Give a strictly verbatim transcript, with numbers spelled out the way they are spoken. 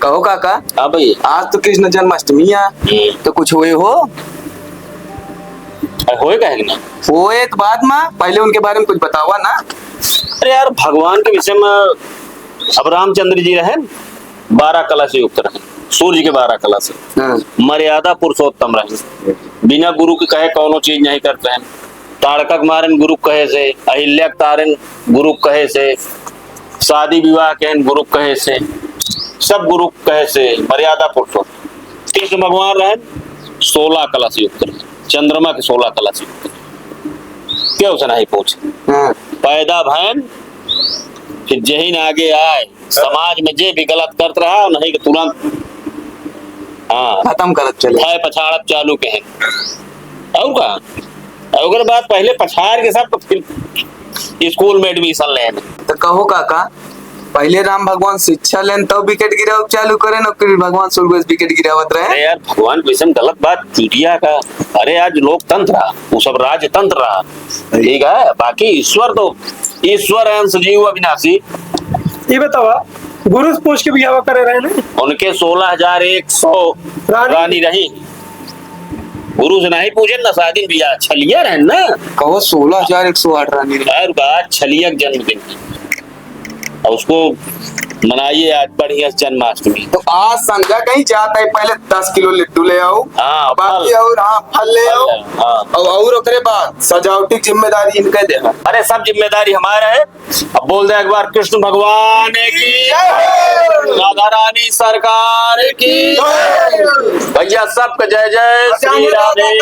कहो काका। हाँ भैया। आज तो कृष्ण जन्माष्टमी है, हम्म। तो कुछ होए हो? अरे होए काहे के ना? होए तो बाद में, पहले उनके बारे में कुछ बतावा ना। अरे यार, भगवान के विषय में, अब रामचंद्र जी रहे, बारह कला से युक्त रहे, सूर्य के बारह कला से, हाँ। मर्यादा पुरुषोत्तम रहे, बिना गुरु के कहे कौनो चीज नहीं करते हैं। ताड़का के मारेन गुरु कहे से, अहिल्या के तारेन गुरु कहे से, शादी विवाह केहेन गुरु कहे से, सब गुरु कहे से, मर्यादा पुरुषोत्तम। कृष्ण भगवान रहेन सोलह कला से युक्त रहेन, चंद्रमा के सोलह कला से युक्त रहेन। केहू से नहीं पूछे। हाँ। पैदा भएन, फिर जहिन आगे आए, समाज में जे भी गलत करत रहा, नहीं कि तुरंत, हाँ, खत्म करत चले। भय पछाड़त चालू केहेन। और का? और ओकर बाद पहले पछाड़ के सब, तो फिर स्कूल में admission लेन। तो कहो काका, पहले राम भगवान शिक्षा लेन, तब wicket गिराव चालू करेन, और फिर भगवान सूर्य wicket गिरावत रहे। अरे यार, भगवान के विषय में गलत बात, चूतिया का। अरे, आज लोकतंत्र रहा, वो सब राजतंत्र रहा, ठीक है, बाकी ईश्वर तो, ईश्वर अंश जीव अविनाशी। ये बतावा, गुरु से पूछ के बियाह करे रहे ना? उनके सोलह हजार एक सौ रानी। रानी रही। गुरु से नहीं पूछे ना, शादी बियाह छलिया रहे ना। कहो, सोलह हजार एक सौ आठ रानी रही। हर बार छलिया के जन्मदिन। और उसको मनाइए आज बढ़िया से जन्माष्टमी। तो आज संझा कहीं जाता है, पहले दस किलो लड्डू ले आओ, हाँ, बाकी फल। और, हाँ, फल ले आओ। फल, हाँ। और, और ओकरे बाद सजावटी जिम्मेदारी इनके देना। अरे, सब जिम्मेदारी हमारा है। अब बोल दे एक बार, कृष्ण भगवान की, जय हो। राधा रानी सरकार की, जय हो। भैया सबके जय जय श्री राधे।